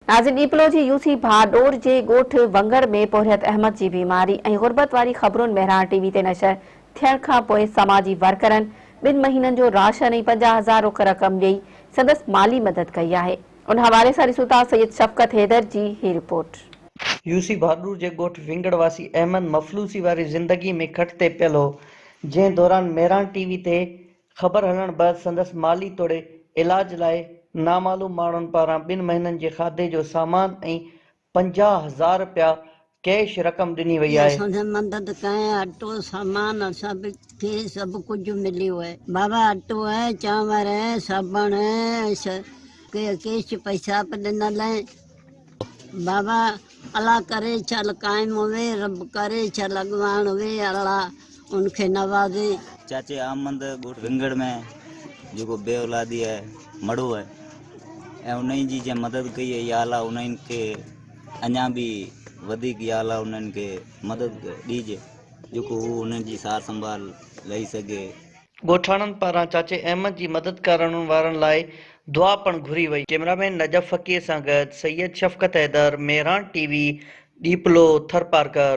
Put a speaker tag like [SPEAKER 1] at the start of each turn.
[SPEAKER 1] ناظرين ڏيپلو جي يو سي ڀاڏور جي ڳوٺ ونگڙ ۾ پورهيت احمد جي بيماري ۽ غربت واري خبرن مهراڻ ٽي وي تي نشر ٿيڻ کان پوء سماجي ورڪرن ٻن مهينن جو راشن ۽ 50 هزار روڪ رقم ڏئي سندس مالي مدد ڪئي آهي ان حوالي سان ڏسون ٿا سيد شفقت حيدر جي هي رپورٽ.
[SPEAKER 2] يو سي ڀاڏور جي ڳوٺ ونگڙ واسي احمد مفلوسي واري زندگي ۾ کٽ تي پيل هو جنهن دوران مهراڻ ٽي وي تي خبر هلڻ بعد سندس مالي توڙي علاج لاء نامعلوم ماڻهن پاران ٻن مهينن جي کاڌي جو سامان ۽ 50,000 رپيا ڪيش رقم ڏني وئي آهي.
[SPEAKER 3] اسان سان مدد ڪئين اٽو سامان اسان کي سڀ ڪجهه مليو آهي بابا اٽو ۽ چانور ۽ صابڻ ۽ ڪيش پئسا به ڏنل آهن بابا الله ڪري شل قائم هوي رب ڪري شل اڳواڻ هوي الله ان کي نوازي.
[SPEAKER 4] چاچي احمد ڳوٺ ونگڙ ۾ جيڪو بي اولادي آهي مڙهو آهي ۽ انهي جي جنهن مدد ڪئي آهي يا الله انهن کي اڃا به وڌيڪ يا الله انهن کي مدد ڏيجي جيڪو هو انهن جي سار سنڀال لهي سگهي.
[SPEAKER 2] ڳوٺاڻن پاران چاچي احمد جي مدد ڪرڻ وارن لاء دعا پڻ گهري وئي. ڪئميرا مين نجف فقير سان گڏ سيد شفقت حيدر، مهراڻ ٽي وي، ڏيپلو، ٿرپارڪر.